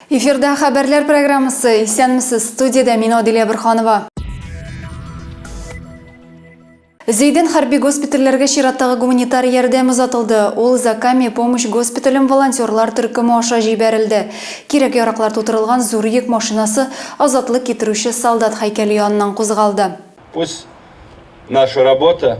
Эфирда хәбәрләр программасы. Исәнмесез, студиядә мин Адилә Борханова. Зәйдән хәрби госпитальләргә чираттагы гуманитар ярдәм озатылды. Ул Закамье помощь госпиталем волонтерлар төркеме аша җибәрелде. Кирәк-яраклар тутырылган зур йөк машинасы Азатлык китерүче солдат һәйкәле яныннан кузгалды. Пусть наша работа,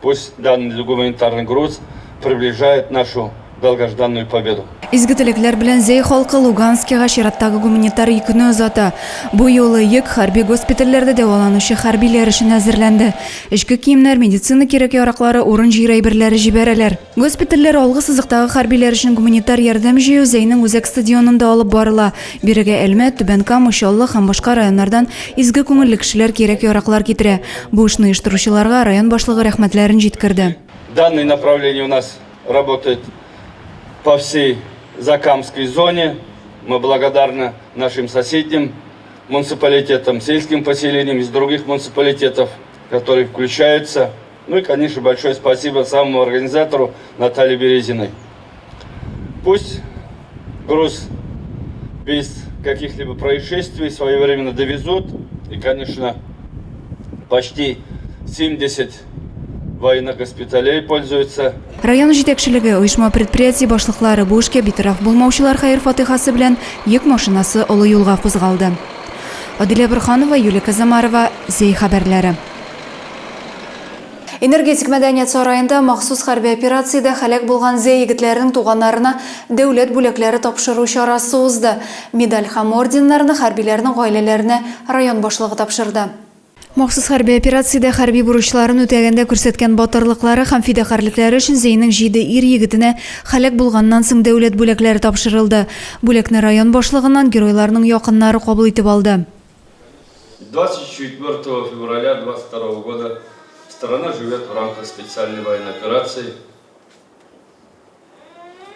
пусть данный гуманитарный груз приближает нашу долгожданную победу. Изге теләкләр белән Зәй халкы Луганскига чираттагы гуманитар йөкне озата. Бу юлы йөк хәрби госпитальләрдә дәваланучы хәрбиләр өчен әзерләнде. Эчке киемнәр, медицина кирәк-яраклары, урын-җир әйберләре җибәрәләр. Госпитальләр алгы сызыктагы хәрбиләр өчен гуманитар ярдәм җыю Зәйнең үзәк стадионында алып барыла. Бирегә Әлмәт, Түбән Кама, Чаллы һәм башка районнардан изге күңелле кешеләр кирәк-яраклар китерә. Бу эшне оештыручыларга район башлыгы рәхмәтләрен җиткерде. Данное направление у нас работает по всей Закамской зоне. Мы благодарны нашим соседним муниципалитетам, сельским поселениям из других муниципалитетов, которые включаются. Ну и, конечно, большое спасибо самому организатору Наталье Березиной. Пусть груз без каких-либо происшествий своевременно довезут. И, конечно, почти 70 военных госпиталей пользуются. Район җитәкчелеге, оешма-предприятие башлыклары, бу эшкә битараф булмаучылар хәер-фатыйхасы белән йөк машинасы олы юлга кузгалды. Адилә Борһанова, Юлия Казамарова, Зәй хәбәрләре. Энергетик мәдәният сараенда махсус хәрби операциядә һәлак булган Зәй егетләренең туганнарына дәүләт бүләкләре тапшыру чарасы узды. Медаль һәм орденнарны хәрбиләрнең гаиләләренә район башлыгы тапшырды. Махсус хәрби операциядә хәрби бурычларын үтәгәндә күрсәткән батырлыклары һәм фидакарьлекләре өчен Зәйнең җиде ир-егетенә һәлак булганнан соң дәүләт бүләкләре тапшырылды. Бүләкне район башлыгыннан геройларның якыннары кабул итеп алды. 24 февраля 22 года страна живет в рамках специальной военной операции.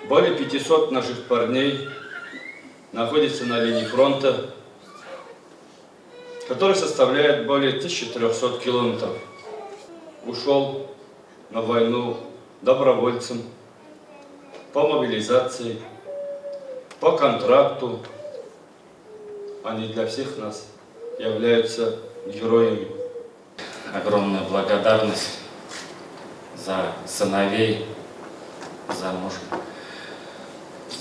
Более 500 наших парней находятся на линии фронта, который составляет более 1300 километров. Ушел на войну добровольцем, по мобилизации, по контракту. Они для всех нас являются героями. Огромная благодарность за сыновей, за муж,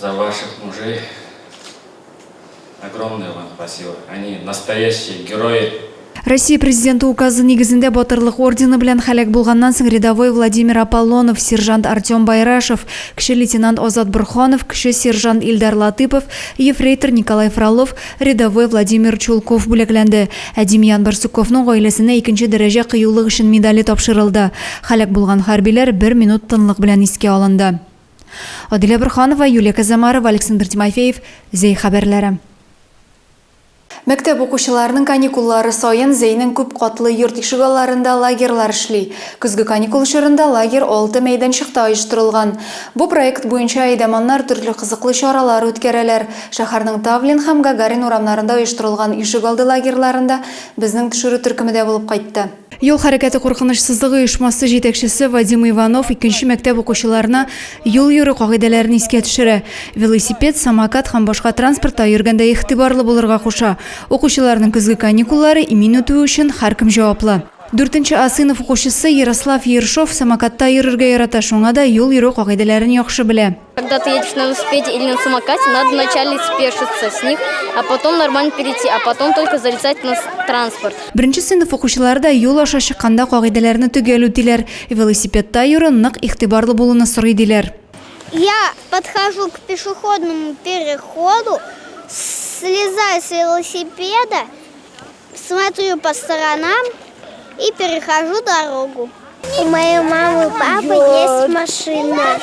за ваших мужей. Огромное вам спасибо. Они настоящие герои. Россия Президенты указы нигезендә Батырлык ордены белән һәлак булганнан соң рядовой Владимир Аполлонов, сержант Артем Байрашев, кече лейтенант Азат Борһанов, кече сержант Илдар Латыпов, ефрейтор Николай Фролов, рядовой Владимир Чулков бүләкләнде. Ә Демьян Барсуковның гаиләсенә икенче дәрәҗә кыюлык өчен медале тапшырылды. Һәлак булган хәрбиләр бер минут тынлык белән искә алынды. Адилә Борһанова, Юлия Казамарова, Александр Тимофеев, Зәй хәбәрләре. Мәктәп укучыларының каникуллары саен Зәйнең күп катлы йорт ишегалларында лагерьлар эшли. Көзге каникул чорында лагерь алты мәйданчыкта оештырылган. Бу проект буенча әйдаманнар төрле кызыклы чаралар үткәрәләр. Шәһәрнең Тавлин һәм Гагарин урамнарында оештырылган ишегалды лагерьларында безнең төшерү төркеме дә булып кайтты. Юл хәрәкәте куркынычсызлыгы оешмасы җитәкчесе Вадим Иванов икенче мәктәп укучыларына юл йөрү кагыйдәләрен искә төшерә. Велосипед, самокат һәм башка транспортта йөргәндә игътибарлы булырга куша. Укучыларның көзге каникуллары имин үтүе өчен һәркем җаваплы. Дүртенче А сыйныф укучысы Ярослав Ершов самокатта йөрергә ярата, шуңа да юл йөрү кагыйдәләрен яхшы белә. Когда ты едешь на велосипеде или на самокате, надо вначале спешиться с них, а потом нормально перейти, а потом только залезать на транспорт. Беренче сыйныф укучылары да юл аша чыкканда кагыйдәләрне төгәл үтиләр. Велосипедта йөрү нык игътибарлы булуны сорый, диләр. Я подхожу к пешеходному переходу, слезаю с велосипеда, Смотрю по сторонам и перехожу дорогу. У моей мамы и папы есть машина.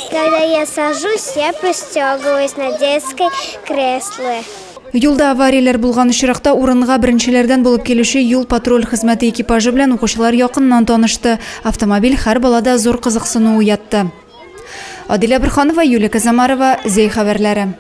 Когда я сажусь, я пристегиваюсь на детское кресло. Юлда аварияләр булган очракта урынга беренчеләрдән булып килүче юл-патруль хезмәте экипажы белән укучылар якыннан танышты. Автомобиль һәр балада зур кызыксыну уятты. Адилә Борһанова, Юлия Казамарова, Зәй хәбәрләре.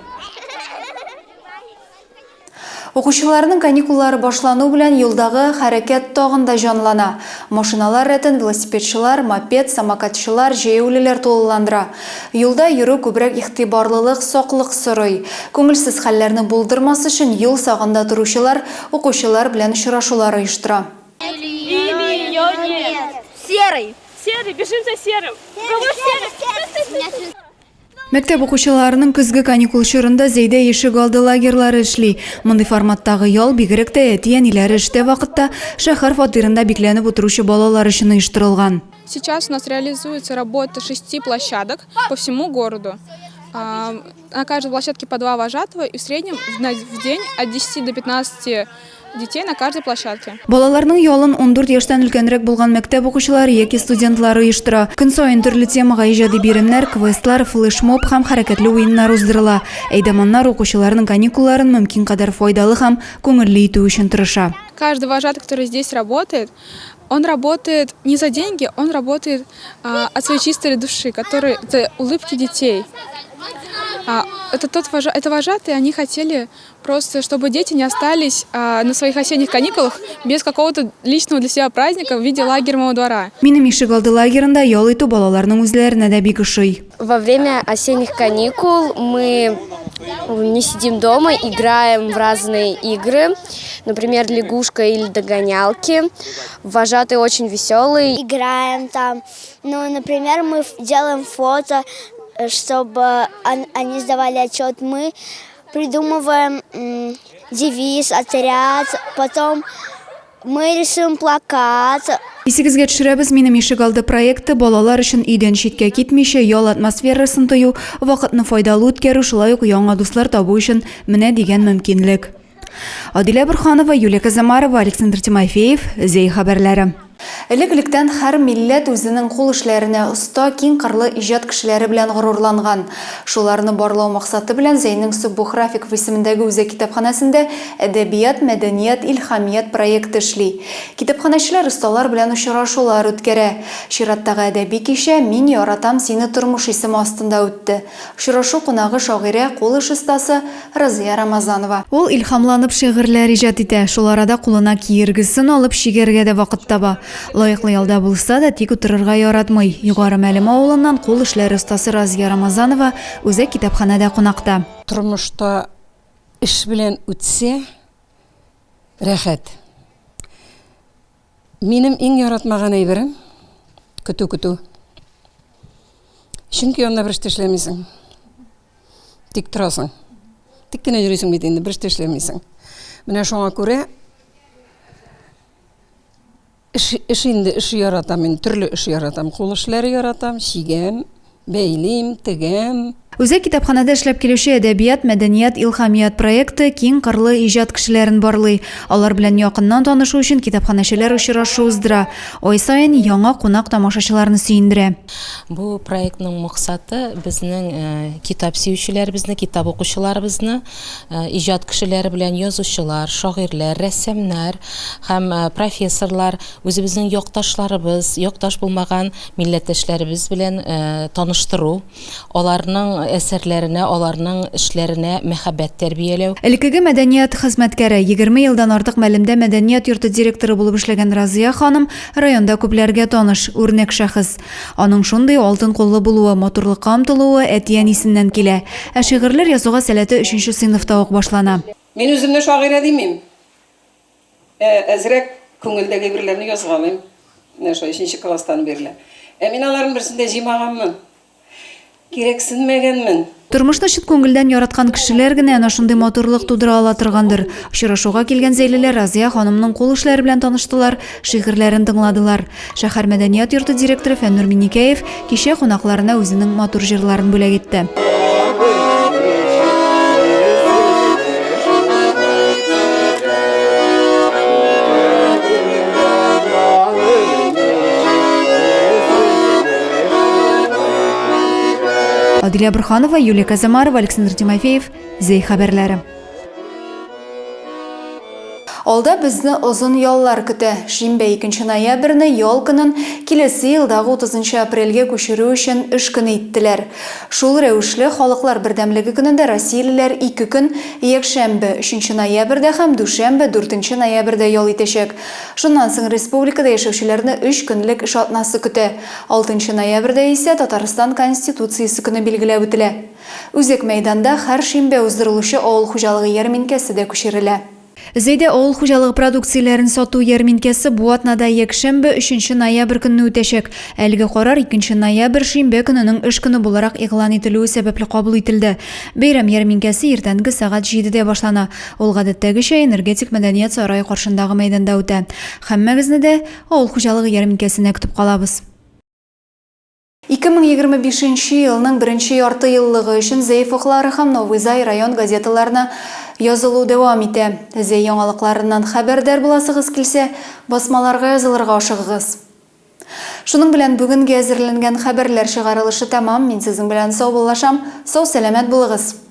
Укучыларның каникуллары башлану белән юлдагы хәрәкәт тагын да җанлана. Машиналар рәтен велосипедчылар, мопед, самокатчылар, җәяүлеләр тулыландыра. Юлда йөрү күбрәк игътибарлылык, саклык сорый. Күңелсез хәлләрне булдырмас өчен юл сагында торучылар укучылар белән очрашулар оештыра. Серый! Серый, бежим за серым! Кого серый? Мәктәп укучыларының көзге каникул чорында Зәйдә ишек алды лагерьлары эшли. Мондый форматтагы ял бигрәк тә әти-әниләре эштә вакытта шәһәр фатирында бикләнеп утыручы балалар өчен оештырылган. Сейчас у нас реализуется работа шести площадок по всему городу. На каждой площадке по два вожатого и в среднем в день от 10 до 15 детей на каждой площадке. Балаларның ялын 14 яшьтән өлкәнрәк булган мәктәп укучылары яки студентлары оештыра. Көн саен төрле темага иҗади биремнәр, квестлар, флешмоб һәм хәрәкәтле уеннар уздырыла. Әйдаманнар укучыларның каникулларын мөмкин кадәр файдалы һәм күңелле итү өчен тырыша. Каждый вожатый, который здесь работает, он работает не за деньги, он работает а, от своей чистой души, который за улыбки детей. А, это, тот, это вожатые, они хотели просто, чтобы дети не остались а, на своих осенних каникулах без какого-то личного для себя праздника в виде лагерного двора. Минем ишегалды лагерында ял итү балаларның үзләренә дә бик ошый. Во время осенних каникул мы не сидим дома, играем в разные игры, например, лягушка или догонялки. Вожатый очень веселый. Играем там. Ну, например, мы делаем фото, чтобы они сдавали отчет. Мы придумываем девиз, отряд, потом мы рисуем плакат. Исегезгә төшерәбез, Минем ишегалды проекты балалар өчен өйдән читкә китмичә ял атмосферасын тою, вакытны файдалы үткәрү, шулай ук яңа дуслар табу өчен менә дигән мөмкинлек. Адилә Борһанова, Юлия Казамарова, Александр Тимофеев, Зәй хәбәрләре. Элек-электән һәр милләт үзенең кул эшләренә оста, киң кырлы иҗат кешеләре белән горурланган. Шуларны барлау максаты белән Зәйнең Сөббух Рафиков исемендәге үзәк китапханәсендә Әдәбият, мәдәният, илһамият проекты эшли. Китапханәчеләр осталар белән очрашулар үткәрә. Чираттагы әдәби кичә Мин яратам сине тормыш исеме астында үтте. Очрашу кунагы шагыйрә, кул эш остасы Разыя Рамазанова. Ул илһамланып шигырьләр иҗат итә, шул арада кулына киергесен алып чигәргә дә вакыт таба. Лаеклы ялда булса да, тик утырырга яратмый. Югары Мәлем авылыннан кул эшләре остасы Разия Рамазанова үзәк китапханәдә кунакта. Тормышта эш белән үтсә, рәхәт. Минем иң яратмаган әйберем, көтү көтү. Чөнки анда бер эш тә эшләмисең. Тик торасың. Тик кенә йөрисең бит инде, бер эш тә эшләмисең. Менә шуңа күрә эш, эш инде, эш яратам мин, төрле эш яратам. Кул эшләре яратам, чигәм, бәйлим, тегәм. Үзәк китапханәдә эшләп килүче Әдәбият, мәдәният, илһамият проекты киң кырлы иҗат кешеләрен барлый. Алар белән якыннан танышу өчен китапханәчеләр очрашу уздыра. Ай саен яңа кунак тамашачыларны сөендерә. Бу проектның максаты безнең китап сөючеләребезне, китап укучыларыбызны иҗат кешеләре белән язучылар, шагыйрьләр, рәссамнар һәм профессорлар, үзебезнең якташларыбыз, якташ булмаган милләттәшләребез белән таныштыру. Аларның әсәрләренә, аларның эшләренә мәхәббәт тәрбияләү. Элеккеге мәдәният хезмәткәре, 20 елдан артык Мәлемдә мәдәният йорты директоры булып эшләгән Разыя ханым районда күпләргә таныш, үрнәк шәхес. Аның шундый алтын куллы булуы, матурлыкка омтылуы әти-әнисеннән килә. Ә шигырьләр язуга сәләте өченче сыйныфта ук башлана. Мин үземне шагыйрә димим. Ә әзрәк күңелдәге әйберләрне язгалыйм. Менә шулай өченче класстан бирле. Ә мин аларның берсен дә җыймаганмын. Кирәксенмәгәнмен. Тормышны чын күңелдән яраткан кешеләр генә әнә шундый матурлык тудыра ала торгандыр. Очрашуга килгән зәйлеләр Разия ханымның кул эшләре белән таныштылар, шигырьләрен тыңладылар. Шәһәр мәдәният йорты директоры Фәннур Миннекәев кичә кунакларына үзенең матур җырларын бүләк итте. Адилә Борһанова, Юлия Казамарова, Александр Тимофеев, Зәй хәбәрләре. Алда безне озын яллар көтә. Шимбә, икенче ноябрьне, ял көнен, киләсе елдагы утызынчы апрельгә күчерү өчен эш көне иттеләр. Шул рәвешле, Халыклар бердәмлеге көнендә россиялеләр ике көн, якшәмбе, өченче ноябрьдә һәм дүшәмбе, дүртенче ноябрьдә ял итәчәк. Шуннан соң республикада яшәүчеләрне өч көнлек эш атнасы көтә. Алтынчы ноябрьдә исә Татарстан Конституциясе көне билгеләп үтелә. Үзәк мәйданда һәр шимбә уздырылучы авыл хуҗалыгы ярминкәсе дә күчерелә. Зәйдә авыл хуҗалыгы продукцияләрен сату ярминкәсе бу атнада якшәмбе, өченче ноябрь көнне үтәчәк. Әлеге карар икенче ноябрь, шимбә көненең эш көне буларак игълан ителүе сәбәпле кабул ителде. Бәйрәм ярминкәсе иртәнге сәгать җидедә башлана. Ул гадәттәгечә Энергетик мәдәният сарае каршындагы мәйданда үтә. Һәммәгезне дә авыл хуҗалыгы ярминкәсенә көтеп калабыз. 2025 нче елның беренче ярты еллыгы өчен Зәй фоклары һәм Новый Зай район газеталарына язылу дәвам итә. Зәй яңалыкларыннан хәбәрдар буласыгыз килсә, басмаларга язылырга ашыгыгыз. Шуның белән бүгенгә әзерләнгән хәбәрләр чыгарылышы тәмам. Мин сезнең белән саубуллашам. Сау-сәламәт булыгыз!